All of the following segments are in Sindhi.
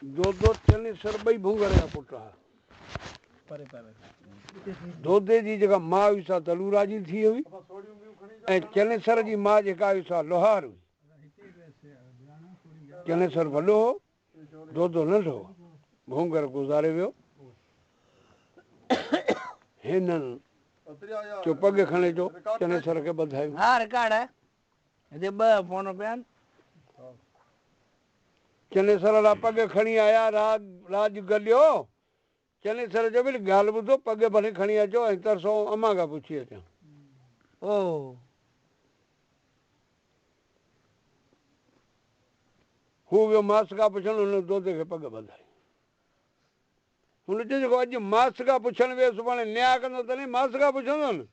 دودو چنيسر ٻئي ڀونگر جا پٽ ها. دودي جي جيڪا ماء هئي سا دلورا جي ڌيء هئي ۽ چنيسر جي ماء جيڪا هئي سا لوهار هئي. چنيسر وڏو هو، دودو ننڍو هو. ڀونگر گذاري ويو. هنن چيو پڳ کڻي اچو، چنيسر کي ٻڌايون. ها رڪارڊ آهي. هتي ٻه فون پيا آهن. چنيسر لاء پڳ کڻي آيا، راڄ گڏيو. چنيسر چيو، ڀلي ڳالهه ٻڌو، پڳ ڀلي کڻي اچو ۽ ترسو آئون امان کان پڇي اچان. هو ويو ماس کان پڇڻ، هن دودي کي پڳ ٻڌائي. هن چيو، جيڪو اڄ ماس کان پڇڻ ويو، سڀاڻي نياء ڪندو تڏهن ماس کان پڇندو نه.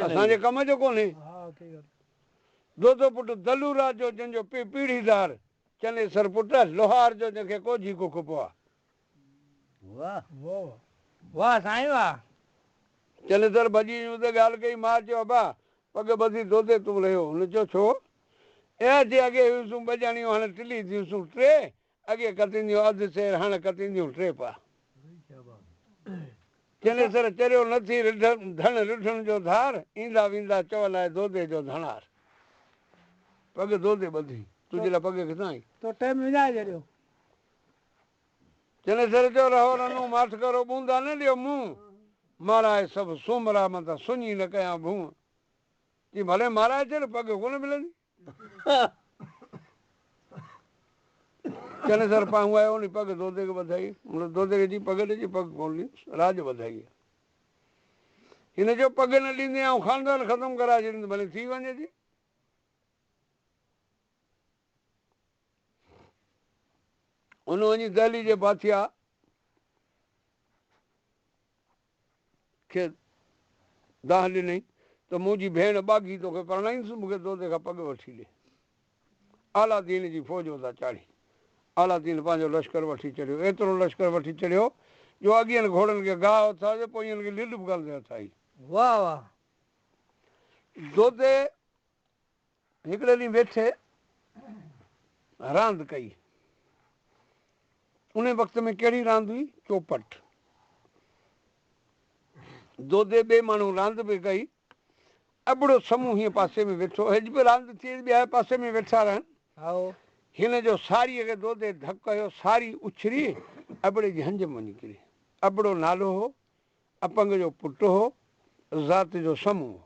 اسان جي ڪم جو ڪونهي. دودو پٽ دلوراج جو جنهن جو پيء پيڙهيدار، چنيسر پٽ لوهار جو جنهن کي ڪوجهي ڪک پوا. واه سائين واه. چنيسر ڀڄي وڃي اتي ڳالهه ڪئي، ماء چيو ابا پڳ ٻڌي دودي تون رهيو. هن چيو ڇو؟ اها چي اڳي هيوسون ٻه ڄڻيون هاڻي ٽلي ٿيوسون ٽي، اڳي ڪتينديون اڌ سير هاڻ ڪتينديون ٽي پا. چنيسر چريو نه ٿي ڌڻ رڍن جو ڌار، ايندا ويندا چون آهي دودي جو ڌڻار. پڳ دودي ٻڌي، تنهنجي لاء پڳ ڪٿان آئي؟ تو ٽيم وڃائي ڇڏيو. چنيسر چيو رهو رنو ماٺ ڪرو ٻوندا نه ڏيو منهن، مارائي سڀ سومرا متان سڃي نه ڪيان ڀونء. چي ڀلي مارائي ڇڏ پڳ ڪونه ملندي. چنيسر پاهون آيو، انهي پڳ دودي کي ٻڌائي. هن دودي کي چيائين، پڳ ڏي، چي پڳ ڪونه ڏيندس، راڄ ٻڌائي. هن چيو، پڳ نه ڏيندين آئون خاندان ختم ڪرائي ڇڏيندس، ڀلي ٿي وڃي ٿي. هن وڃي دهلي جي بادشاهه کي دانهن ڏنائين ته منهنجي ڀيڻ ٻاگهي توکي پرڻائيندس، مون کي دودي کان پڳ وٺي ڏي. عالادين جي فوج اتان چاڙهي. عالادين پنهنجو لشڪر وٺي چڙهيو. ايترو لشڪر وٺي چڙهيو جو اڳين گهوڙن کي گاهه هٿ آيو، پوئين کي لڏ به ڪانه ٿي هٿ آئي. واه واه. دودي هڪڙي ڏينهن ويٺي راند ڪئي. انهي وقت ۾ ڪهڙي راند هئي؟ چوپٽ. دودي ٻئي ماڻهو راند پئي ڪئي. ابڙو سمون هيئن پاسي ۾ ويٺو. هيڄ به راند ٿئي ٻيا پاسي ۾ ويٺا رهن. هن جو ساريء کي دودي ڌڪ هنيو، ساري اڇري ابڙي جي هنج ۾ وڃي ڪري. ابڙو نالو هو، اپنگ جو پٽ هو، ذات جو سمون هو.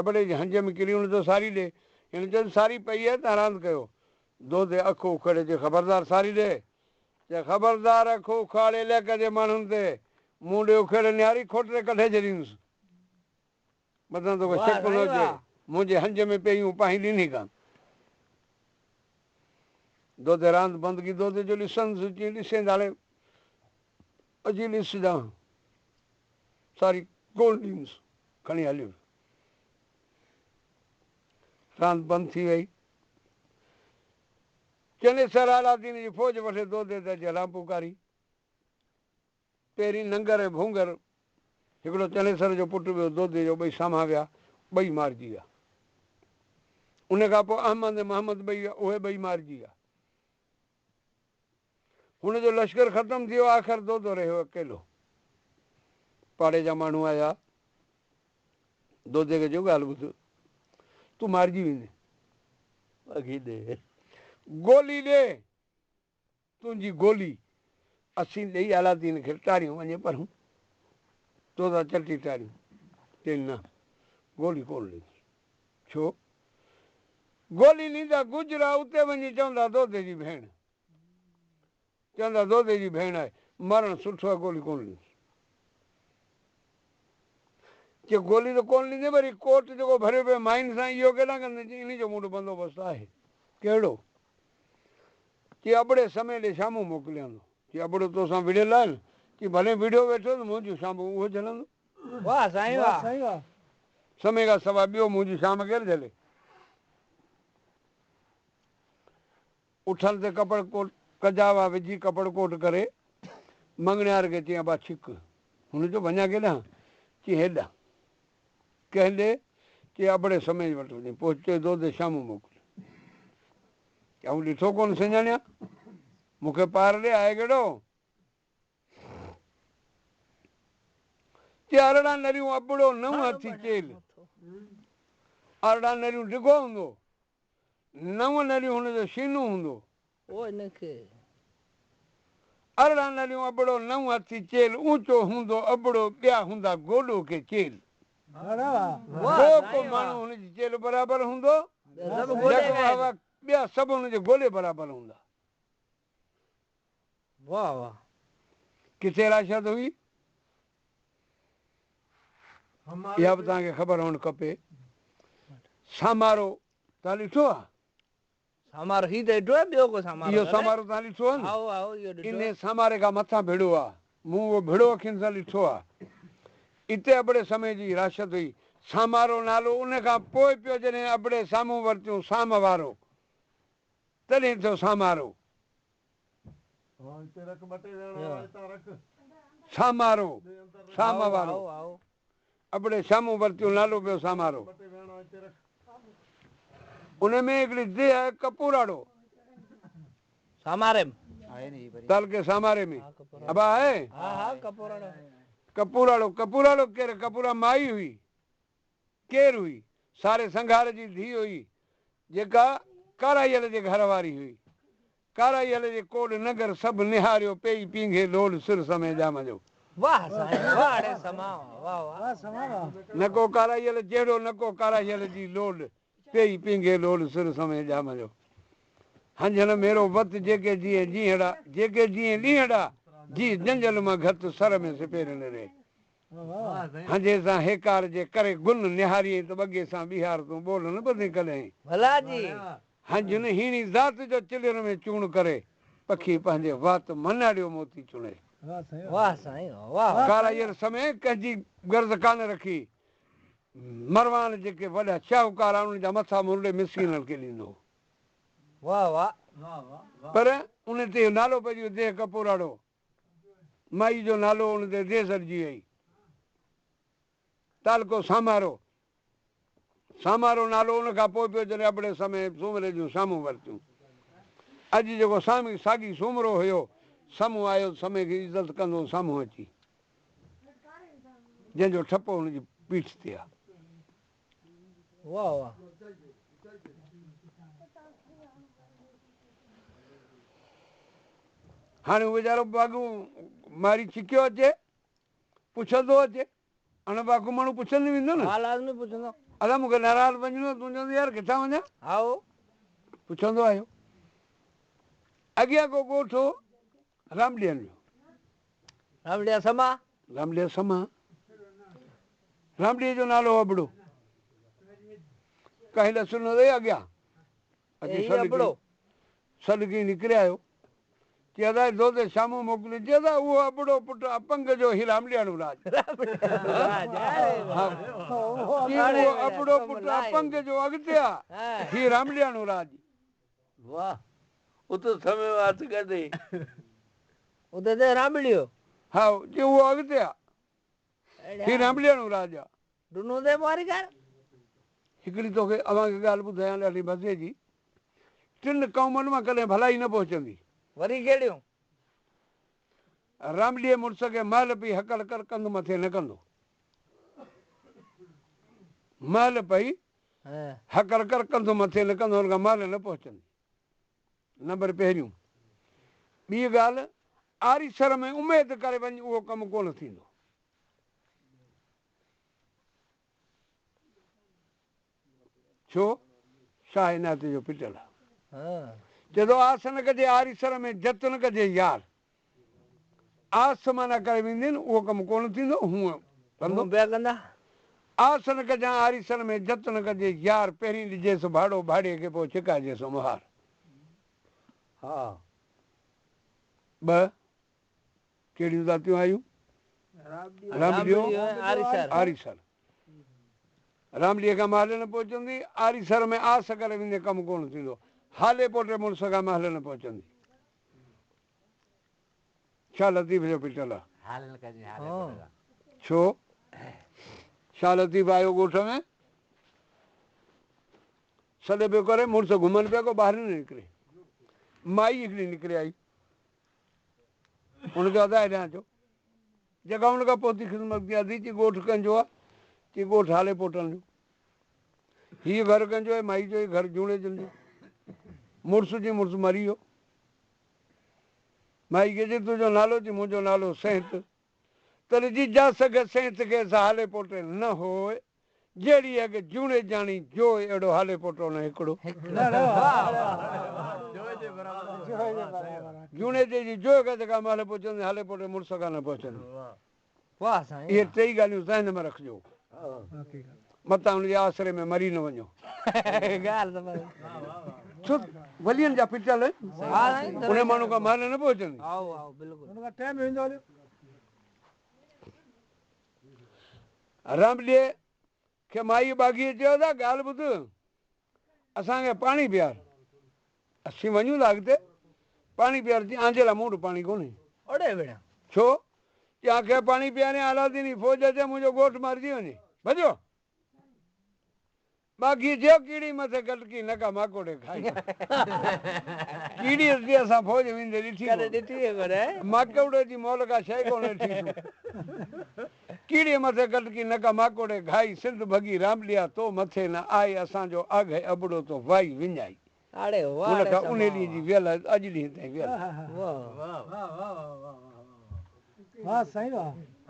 ابڙي جي هنج ۾ ڪري هن چيو ساري ڏي. هن چيو ته ساري پئي آهي تان راند ڪيو. دودي اک اکيڙي چي خبردار ساري ڏي. چي خبردار اک اکاڙي علائقي جي ماڻهن تي مون ڏي اکيڙي نهاري کوٽري ڪڍي ڇڏيندس. متان توکي شڪ نه هجي منهنجي هنج ۾ پئي هون پاهين ڏني ڪانه. دودي راند بند ڪئي دودي جو ڏسنس چي ڏسين ته هاڻي اچي ڏسجان. ساري ڪونه ڏيندس. کڻي هليو ويو. راند بند ٿي وئي. چنيسر عالادين جي فوج وٺي دودي تي اچي رانپو ڪاري. پهرين ننگر ۽ ڀونگر، هڪڙو چنيسر جو پٽ ٻيو دودي جو ٻئي سامهان ويا، ٻئي مارجي ويا. ان کان پوء احمد ۽ محمد ٻئي ويا، اهي ٻئي مارجي ويا. هن جو لشڪر ختم ٿي ويو، آخر دودو رهيو اڪيلو. پاڙي جا ماڻهو آيا، دودي کي چيو ڳالهه ٻڌ، تون مارجي ويندين. باقي ڏي. گولي ڏي، تنهنجي گولي اسين ڏيئي عالادين کي ٽاريون وڃي پرهون. تو تان چٽي ٽاريون. چيائين نه، گولي ڪونه ڏيندس. ڇو؟ گولي ڏيندا گجرا اتي وڃي چوندا دودي جي ڀيڻ. چوندا دودي جي ڀيڻ آهي، مرڻ سٺو آهي گولي ڪونه ڏيندس. چي گولي ته ڪونه ڏيندين وري ڪوٽ جيڪو ڀريو پيو ماين سان اهو ڪيڏانهن ڪندين؟ چي انهي جو مون وٽ بندوبست آهي. ڪهڙو؟ چي ابڙي سمي ڏي شامون موڪليان ٿو. چي ابڙو توسان وڙهيل آهي نه؟ چي ڀلي وڙهيو ويٺو ته منهنجون شامون اهو جهلندو. واه سائين واه. سمي کان سواء ٻيو منهنجي شام ڪير جهلي؟ اٺن تي ڪپڙ ڪوٽ ڪجاوا وجهي ڪپڙ ڪوٽ ڪري مڱڻيار کي چيائين ابا ڇڪ. هن چيو وڃان ڪيڏانهن؟ چيائين هيڏانهن. ڪنهن ڏي؟ چيائين ابڙي سمي وٽ وڃي. پوء چيو دودي شامون موڪل. آئون ڏٺو ڪونه سڃاڻيان، مون کي پار ڏي، آهي ڪهڙو؟ چي 18 نريون ابڙو 9 هٿي چيل. 18 نريون ڊگهو هوندو، 9 نريون هن جو سينو هوندو. 18 نريون ابڙو 9 هٿي چيل، اوچو هوندو ابڙو، ٻيا هوندا گوڏو کي چيل. ڪو ڪو ماڻهو هن جي چيل برابر هوندو، ٻيا سڀ هن جي گوڏي برابر هوندا. واهه واهه. ڪٿي راشد هئي؟ اها به توهان کي خبر هئڻ کپي. سامارو توهان ڏٺو آهي؟ سامارو هي ته ڏٺو آهي، ٻيو ڪو سامارو؟ اهو سامارو توهان ڏٺو آهي نه؟ هائو هائو اهو ڏٺو. انهي ساماري کان مٿان ڀيڙو آهي. مون اهو ڀيڙو اکين سان ڏٺو آهي. اتي ابڙي سمي جي راشد هئي. سامارو نالو ان کان پوء پيو جڏهن ابڙي سامهون ورتيون سام وارو، تڏهن ٿيو سامارو. سامارو، سام وارو. ابڙي سامهون ورتيون نالو پيو سامارو. ان ۾ هڪڙي ديهه آهي ڪپوراڙو. ساماري ۾. تعلقي ساماري ۾. ابا آهي؟ ها ها ڪپوراڙو. ڪپوراڙو، ڪپوراڙو ڪير؟ ڪپورا مائي هئي. ڪير هئي؟ ساري سنگهار جي ڌيء هئي، جيڪا ڪارايل جي گهر واري هئي. ڪارايل جي ڪوڏ ننگر سڀ نهاريو پيئي پينگهي لوڏ سر سمي ڄام جو. واهه سائين واهه ڙي سما واهه واهه. نه ڪو ڪارايل جهڙو نه ڪو ڪارايل جي لوڏ پيئي پينگهي لوڏ سر سمي ڄام جو. هنجهن ميرو وت جيڪي جيئن جيئنڙا جيڪي جيئن ڏينهڙا جي جنجل مان گهت سر ۾ سپيرين ري. هنجهي سان هيڪار جي ڪري گل نهاريئين ته ٻگهي سان ٻيهار تون ٻول نه ٻڌين ڪڏهين. ڀلا جي. هنجهن هيڻي ذات جو چلر ۾ چوڻ ڪري پکي پنهنجي وات مناڙيو موتي چڻي. واهه سائين واهه. ڪارايل سمي ڪنهن جي غرض ڪانه رکي. مروان جيڪي وڏا شاهوڪار آهن انهن جا مٿا مروڙي مسڪينن کي ڏيندو هو. واهه واهه. پر ان تي نالو پئجي ويو ديهه ڪپوراڙو. مائي جو نالو ان تي ديهه سڏجي وئي. تعلقو سامارو. سامارو نالو ان کان پوء پيو جڏهن ابڙي سمي سومري جون سامهون ورتيون. اڄ جيڪو سامي ساڳي سومرو هيو، سامهون آيو ته سمي کي عزت ڪندو سامهون اچي، جنهن جو ٺپو هن جي پيٺ تي آ. واهه واهه. هاڻي هو ويچارو باغون ماري ڇڪيو اچي، پڇندو اچي. اڻ باقو ماڻهو پڇندي ويندو نه. ها لازمي پڇندو. ادا مون کي ناراض وڃڻو، تون چوندين يار ڪٿان وڃان؟ هائو. پڇندو آيو. اڳيان ڪو ڳوٺ هو رامڏين جو. رامڏيا سما. رامڏيا سما. رامڏيء جو نالو هو ابڙو. ڪنهن ڏس نه اٿئي اڳيان. اچي سڏ ڪئي نڪري آيو. چي ادا دودي شامون موڪلي. چي ادا اهو ابڙو پٽ اپنگ جو هي رامڏياڻو راڄ. چي اهو ابڙو پٽ اپنگ جو اڳتي آ، هي رامڏياڻو راڄ. واهه اتي سمي وات ڪڍي. اتي ته رامڏيو. ها چي اهو اڳتي آ، هي رامڏياڻو راڄ آ. ڏنو تي ماري ڪر. هڪڙي توکي اوهان کي ڳالهه ٻڌايان ڏاڍي مزي جي. ٽن قومن مان ڪڏهن ڀلائي نه پهچندي. وري ڪهڙيون؟ رامڏيء مڙس کي مهل پئي هڪل ڪر ڪنڌ مٿي نه ڪندو. مهل پئي هڪل ڪر ڪنڌ مٿي نه ڪندو، هن کان مهل نه پهچندي. نمبر پهريون. ٻي ڳالهه، آريسر ۾ اميد ڪري وڃ اهو ڪم ڪونه ٿيندو. ڇو؟ شاهه عنايت جو پٽل آ. چئي ٿو آس نه ڪجي آريسر ۾ جتن ڪجي يار. آس معنيٰ ڪري ويندين اهو ڪم ڪونه ٿيندو، هونء ڪندو. آس نه ڪجان آريسر ۾ جتن ڪجي يار، پهرين ڏجيس ڀاڙو ڀاڙي کي پوء ڇڪائجيس مهار. ها. ٻه ڪهڙيون ذاتيون آيون؟ رامڏيو، آريسر. رامڏيء کان مهل نه پهچندي، آريسر ۾ آس ڪري ويندي ڪم ڪونه ٿيندو. هالي پوٽي مڙس کان مهل نه پهچندي. شاهه لطيف جو پٽل آ. ڇو؟ شاهه لطيف آيو ڳوٺ ۾، سڏ پيو ڪري، مڙس گهمن پيا، ڪو ٻاهر نه نڪري. مائي هڪڙي نڪري آئي. هن چيو ادا هيڏانهن اچو. جيڪا ان کان پهتي خدمت ڪئي ادي چي ڳوٺ ڪنهن جو آ؟ چي ڳوٺ هالي پوٽن جو. هيء گهر ڪنهن جو آهي؟ مائي چيو هي گهر جوڻيجن جو. مڙس چي مڙس مري ويو. مائي کي چي تنهنجو نالو؟ چي منهنجو نالو سينت. تڏهن جي جا سگهه سينت کي سا هالي پوٽي نه هوء. جهڙي اڳ جوڻيجاڻي جوء اهڙو هالي پوٽو نه هڪڙو. جوڻيجي جي جوء کان جيڪا مهل پهچندي هالي پوٽي مڙس کان نه پهچندي. اهي ٽيئي ڳالهيون ذهن ۾ رکجو. متان ان جي آسري ۾ مري نه وڃو. ڇو ولين جا ڦٽل ان ماڻهو کان مهل نه پهچندي. رانڀليء کي مائيء ٻاگهيء چيو ته ڳالهه ٻڌ، اسان کي پاڻي پيار. اسين وڃون ٿا اڳتي، پاڻي پيار. چي، آنجي لاء مون وٽ پاڻي ڪونهي. اڙي وڙهيا. ڇو؟ چي، آن کي پاڻي پياريان، عالادين جي فوج اچي منهنجو ڳوٺ مارجي وڃي. ڀڄو! ٻاگهي چيو، ڪيڙي مٿي ڪٽڪي نه ڪا ماڪوڙي کائي. ڪيڙي جي اسان فوج ويندي ڏٺي ڪونه. ماڪوڙي جي مول ڪا شيء ڪونه ڏٺي سون. ڪيڙي مٿي ڪٽڪي نه ڪا ماڪوڙي کائي. سنڌ ڀڳي رانبليا تو مٿي نه آئي. اسان جو آگهي ابڙو تو وائي وڃائي. ان کان انهي ڏينهن جي ويل آهي اڄ ڏينهن تائين ويل آهي.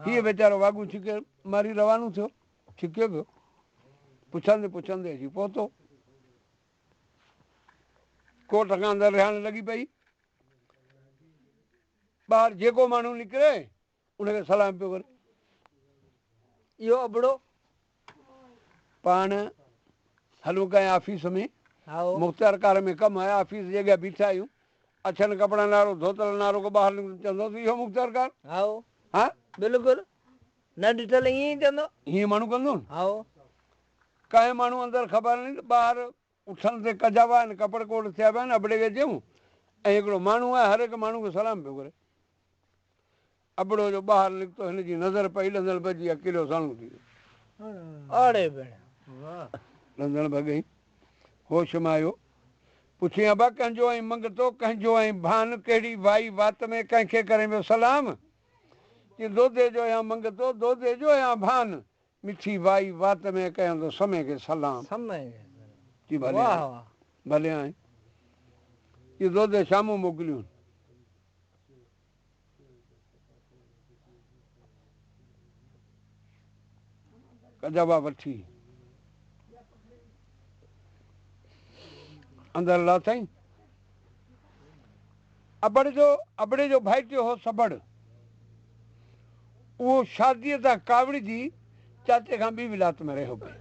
هيء ويچارو واڳون ڇڪي ماري روانو ٿيو. ڇڪيو ويو. پڇندي پڇندي اچي پهتو. ڪوٽ کان اندر رهاڻ لڳي پئي. ٻاهر جيڪو ماڻهو نڪري ان کي سلام پيو ڪري. اهو ابڙو. پاڻ هلون ڪنهن آفيس ۾. مختيارڪار ۾ ڪم آهي. آفيس جي اڳيان بيٺا آهيون. اڇن ڪپڙن وارو ڌوتل نارو ڪو ٻاهر نڪري چوندو ته اهو مختيارڪار؟ هائو. ها؟ بلڪل. نه ڏٺل ائين ئي چوندو. هيئن ماڻهو ڪندو نه. هائو. ڪنهن ماڻهو اندر خبر نه ته ٻاهر اٺن تي ڪجاوا آهن، ڪپڙ ڪوٽ ٿيا پيا آهن، ابڙي کي چيائون ۽ هڪڙو ماڻهو آهي، هر هڪ ماڻهو کي سلام پيو ڪري. ابڙو جو ٻاهر نڪتو، هن جي نظر پئي ڏندڻ ڀڄي اڪيلو ساڻو ٿي ويو. اڙي ڀيڻ. ڏندڻ ڀڳئي، هوش ۾ آيو. پڇيائين، ابا ڪنهن جو آهين منگتو، ڪنهن جو آهين ڀان، ڪهڙي وائي وات ۾ ڪنهن کي ڪرين پيو سلام؟ چي دودي جو آهيان منگتو، دودي جو آهيان ڀان، مٺي وائي وات ۾ ڪيان ٿو سمي کي سلام. چي ڀلي آئين، ڀلي آئين. چي دودي شامون موڪليون. ڪجاوا وٺي اندر لاٿائين. ابڙ جو ابڙي جو ڀائٽيو هو سبڙ. اهو شاديء تان ڪاوڙجي چاچي کان ٻي ولايت ۾ رهيو پئي.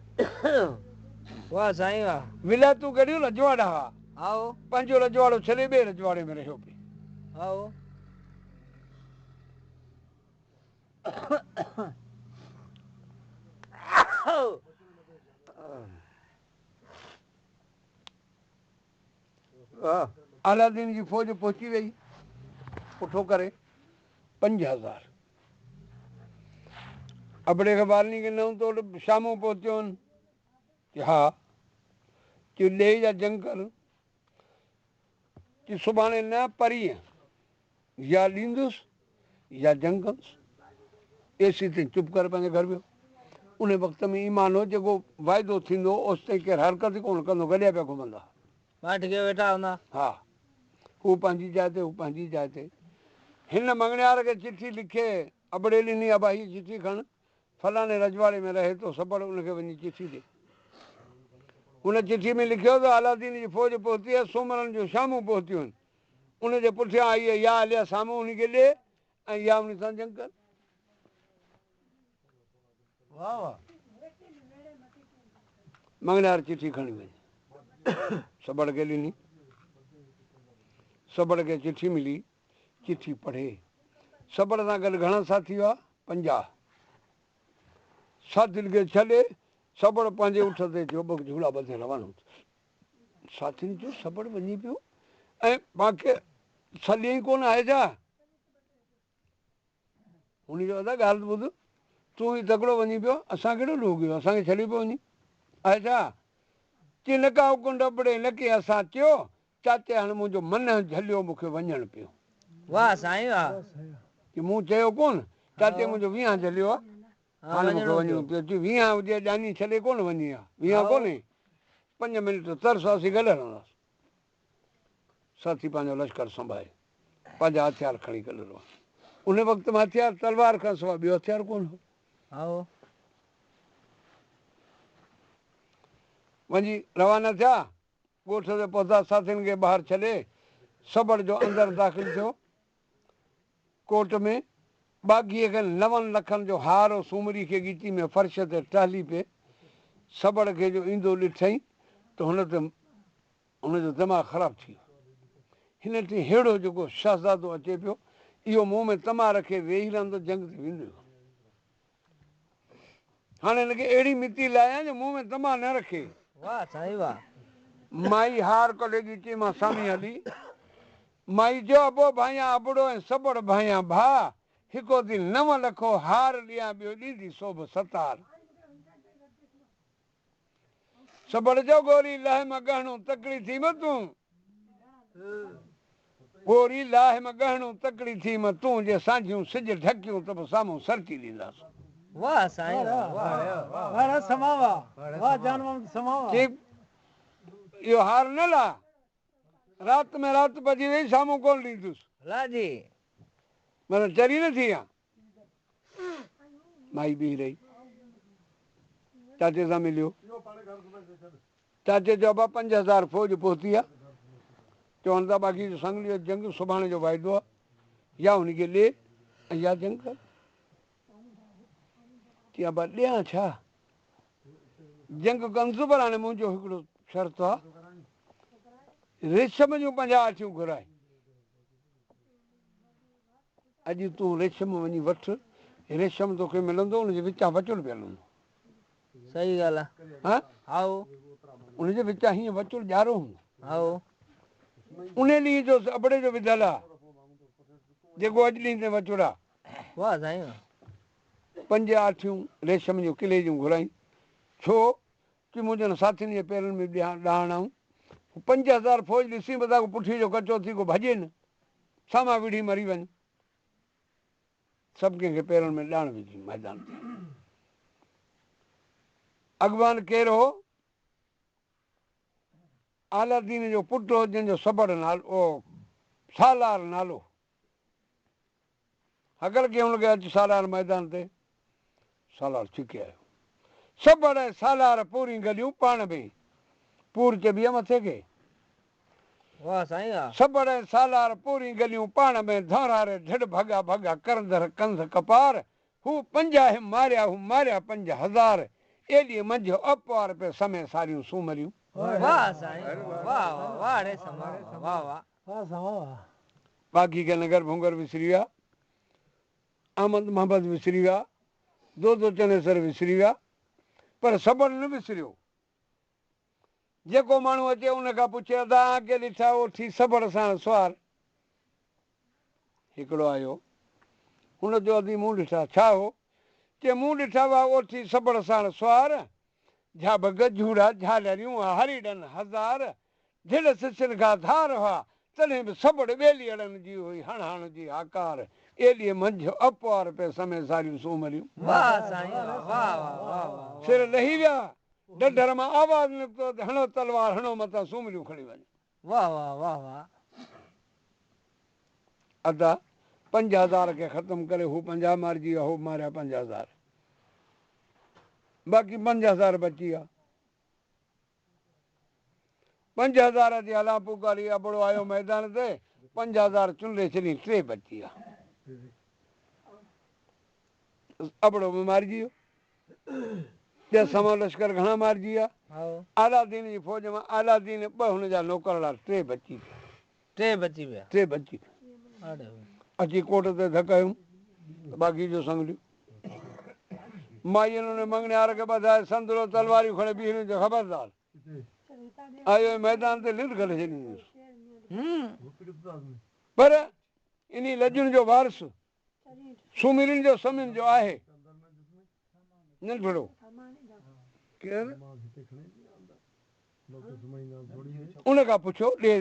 واه سائين واه. ولايتون ڪهڙيون رجواڙا هئا. هائو. پنهنجو رجواڙو ڇڏي ٻئي رجواڙي ۾ رهيو پئي. هائو. عالادين جي فوج پهچي وئي، پٺو ڪري 5000. ابڙي کي والني کي نئون تو وٽ شامون پهتيون آهن؟ چي ها. چي ڏي يا جنگ ڪر. چي سڀاڻي نه پرينء يا ڏيندس يا جنگ ڪندس. ايسيتائين چپ ڪري پنهنجي گهر ويو. انهي وقت ۾ ايمان هو جيڪو واعدو ٿيندو هو اوستائين ڪير حرڪت ئي ڪونه ڪندو گڏيا پيا گهمندا. ماٺ ڪيو ويٺا هوندا. ها. هو پنهنجي جاء تي هو پنهنجي جاء تي. هن مڱڻيار کي چٺي لکي ابڙي ڏني ابا هيء چٺي کڻ فلاڻي رجواڙي ۾ رهي ٿو سبڙ ان کي وڃي چٺي ڏي. هن چٺي ۾ لکيو ته عالادين جي فوج پهتي آهي سومرن جون شامون پهتيون آهن. ان جي پٺيان آئي يا عليا سامهون انهي کي ڏي ۽ يا انهي سان جنگ ڪر. مڱڻهار چٺي کڻي وڃي سبڙ کي ڏني. سبڙ کي چٺي ملي، چٺي پڙهي. سبڙ سان گڏ گهڻا ساٿي هئا؟ 50. ساٿين کي ڇڏي سبڙ پنهنجي اٺ تي چوٻڪ جهولا ٻڌي روانو ٿيو. ساٿين چيو، سبڙ وڃي پيو ۽ پان کي سڏيائين ڪونه آهي ڇا؟ هن چيو، ادا ڳالهه ته ٻڌ، تون ئي تڪڙو وڃين پيو، اسان ڪهڙو ڏوهه ڪيو، اسان کي ڇڏي پيو وڃين، آهي ڇا؟ چي، نه ڪا اڪنڊ اٻڙي، نه ڪي اسان چيو، چاچي هاڻي منهنجو منهن جهليو مون کي وڃڻ پيو. واه سائين واه. چي مون چيو ڪونه، چاچي منهنجو ويهان جهليو آ، هاڻي مون کي وڃڻو پيو. چي ويهان هجي ڄاڃي ڇڏي ڪونه وڃي ها، ويهان ڪونهي، پنج منٽ ترس اسين گڏ هلنداسين. ساٿي پنهنجو لشڪر سنڀائي، پنهنجا هٿيار کڻي گڏ روانا. ان وقت ۾ هٿيار تلوار کان سواء ٻيو هٿيار ڪونه هو. وڃي روانا ٿيا. ڳوٺ تي پهتا، ساٿين کي ٻاهر ڇڏي، سبڙ جو اندر داخل ٿيو. ڪوٽ ۾ ٻاگهيء کي نون لکن جو هار سومري کي ڳچي ۾ فرش تي ٽهلي پئي. سبڙ کي جو ايندو ڏٺئين ته هن تي هن جو دماغ خراب ٿي ويو. هن ٽي ههڙو جيڪو شهزادو اچي پيو، اهو مون ۾ طمع رکي ويهي رهندو، جنگ تي ويندو ئي ڪونه. هاڻي هن کي اهڙي متي لايان جو منهن ۾ طمع نه رکي. واه سائين واه. مائي هار ڪڍي ڳچي مان سامهين هلي. مائي چيو ابو ڀانيان ابڙو ۽ سٻڙ ڀانيان ڀاء، هڪو ٿي نو لکو هار ڏيان ٻيو ڏيندي سوڀ ستار. سٻڙ چيو گوري لاهه مان ڳهڻو تڪڙي ٿي م تون. گوري لاهه م ڳهڻو تڪڙي ٿي م تون، جي سانجهيون سج ڍڪيون ته به سامهون سرڪي ڏينداسون. واه سائين واه. واه سما واه واه جان محمد سما واه. چي اهو هار نه لاهه، رات ۾ رات پئجي وئي سامهون ڪونه ڏيندس. لا جي. مطلب چري نه ٿي آن. مائي بيهي رهي. چاچي سان مليو. چاچي چيو ابا 5000 فوج پهتي آ. چون ٿا باقي جو سنگلي جو جنگ سڀاڻي جو واعدو آ. يا هن کي ڏي ۽ يا جنگ ڪر. چي ابا ڏيان ڇا؟ جنگ ڪندس پر هاڻي منهنجو هڪڙو شرط آ. ريشم جون 50 اٺيون گهرائي. اڄ تون ريشم وڃي وٺ، ريشم توکي ملندو، ان جي وچان وچڙ پيل هوندو. صحيح ڳالهه آ. ها؟ هائو. ان جي وچان هيئن وچڙ ڄارو هوندو. هائو. انهي ڏينهن جو ابڙي جو وڌل آ، جيڪو اڄ ڏينهن تائين وچڙ آ. واه سائين واه. پنج آٺيون ريشم جون قلعي جون گهرايون. ڇو؟ چي منهنجن ساٿين جي پيرن ۾ ڏيان ڏاڻ آئون. هو 5000 فوج ڏسين به ٿا ڪو پٺيء جو ڪچو ٿي ڪو ڀڄي نه. سامان وڙهي مري وڃ. سڀ ڪنهن کي پيرن ۾ ڏاڻ وجهي ميدان تي آيو. اڳواڻ ڪير هو؟ عالادين جو پٽ هو جنهن جو سبڙ نالو سالار نالو هو. هڪل ڪيائين هن کي اچ سالار ميدان تي. سالار ڇڪي آيو. سبڙ ۽ سالار پورين گڏيون پاڻ ۾. پور چئبي آ مٿي کي. واه سائين واه. سبڙ ۽ سالار پورين گڏيون پاڻ ۾، ڌونراري ڍڙ ڀڳا ڀڳا ڪرندر ڪنڌ ڪپار. هو 50 ماريا هو ماريا 5000. ايڏيء منجهه اپوار پي سمي ساريون سومريون. واه سائين واه واه واه ڙي سما واه واه. واه سائين واه. باقي کي ننگر ڀونگر وسري ويا، احمد محمد وسري ويا، دودو چنيسر وسري ويا، پر سبڙ نه وسريو. جيڪو ماڻهو اچي ان کان پڇي، ادا آن ڪي ڏٺا اوٺي سبڙ ساڻ سوار. هڪڙو آيو، هن چيو ادي مون ڏٺا. ڇا هو؟ چي مون ڏٺا هئا اوٺي سبڙ ساڻ سوار، جھاٻ گجهوڙا جھالريون هريڙن هزار، ڍل سسين کان ڌار هئا، تڏهن به سبڙ ٻيليئڙن جي هئي هڻ هڻ جي هاڪار، ايڏيء منجهه اپوار پئي سمي ساريون سومريون. واه سائين واه واه واه واه. سر لهي ويا، ڍڍر مان آواز نڪتو ته هڻو تلوار هڻو متان سومريون کڻي وڃن. واه واه واه واه. ادا 5000 کي ختم ڪري هو 50 مارجي ويا، هو ماريا 5000، باقي 5000 بچي ويا. 5000 جي هلان پوڪاري ابڙو آيو ميدان تي، 5000 چونڊي ڇڏي، 3 بچي ويا. ابڙو به مارجي ويو. ٻيا سما لشڪر گهڻا مارجي ويا. عالادين جي فوج مان عالادين 2 هن جا نوڪرڙا 3 بچي ويا. 3 بچي ويا. 3 بچي ويا. اچي ڪوٽ تي ڌڪ هنيم ته باقي جو سنگليون. مائين ان مڱڻيار کي ٻڌائي سندرو تلواريون کڻي بيهي رهيون، چيو خبردار آيو ۽ ميدان تي لنڊ ڪڍي ڇڏينديس. پر انهي لڄن جو وارث سومرين جو سمين جو آهي ننڍڙو. ڪير؟ ان کان پڇو ڏي.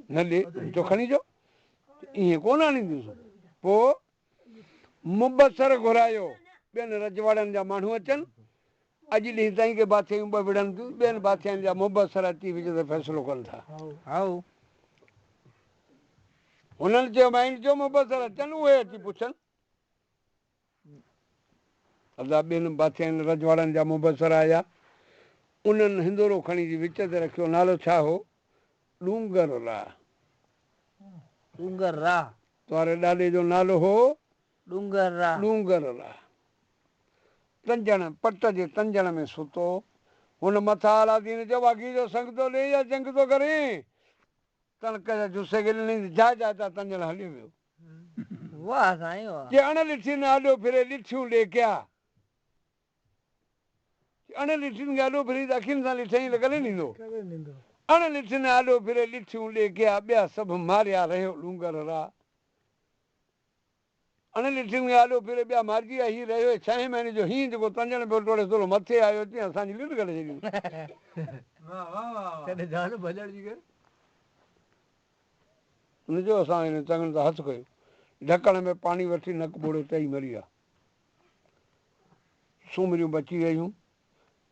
نه ڏي تو کڻي جو ائين ڪونه آڻينديونسون. پوء مبصر گهرايو، ٻين رجواڙن جا ماڻهو اچن. اڄ ڏينهن تائين ڪي بادشاهيون ٻه وڙهن ٿيون، ٻين بادشاهين جا مبصر اچي وچ تي فيصلو ڪن ٿا. هنن چيو، مائين چيو مبصر اچن، اهي اچي پڇن. ادا ٻين بادشاهين رجواڙن جا مبصر آيا، انهن هندورو کڻي جي وچ تي رکيو، نالو ڇا هو؟ ڏونگر راء. ڏونگر راء. توهاري ڏاڏي جو نالو هو؟ ڏونگر راء. ڏونگر راء. تنجڻ، پٽ جي تنجڻ ۾ ستو. هن مٿان عالادين چيو، باغي جو سنگ ٿو ڏئين يا جنگ ٿو ڪرين؟ ڪڻڪ جا جسي کي ڏنائين ته جاء جاء تان تنجڻ هليو ويو. واهه سائين واهه. چي اڻ ڏٺين آڏو ڦري ڏٺيون ڏيکيا. چي اڻ ڏٺين کي آڏو ڦري ته اکين سان ڏٺائين ته ڪڏهن ڏيندو. اڻ ڏٺين آڏو ڦري ڏٺيون ڏيکيا ٻيا سڀ ماريا رهيو ڏونگر را. اڻ ڏٺين کي آڏو ڦري ٻيا مارجي ويا هي رهيو ڇهين مهيني جو هينئن جيڪو تنجڻ پيو ٽوڙي ٿورو مٿي آيو تيئن اسان جي لڏ ڪڍي ڇڏيائين. ڪڏهن جان ڀڄڻ جي ڪر. هن چيو اسان هن چڱن تان هٿ کنيو. ڍڪڻ ۾ پاڻي وٺي نڪ ٻوڙيو ٽئي مري ويا. سومريون بچي ويون.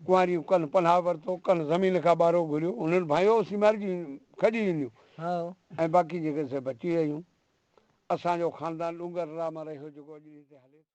ڪنواريون ڪن پناهه ورتو، ڪن زمين کان ٻارو گهريو. هنن ڀانئيو اسين مارجي کڄي وينديون ۽ باقي جيڪي سي بچي ويون. اسان جو خاندان ڏونگر راء مان رهيو جيڪو اڄ ڏينهن تي هلي ٿو.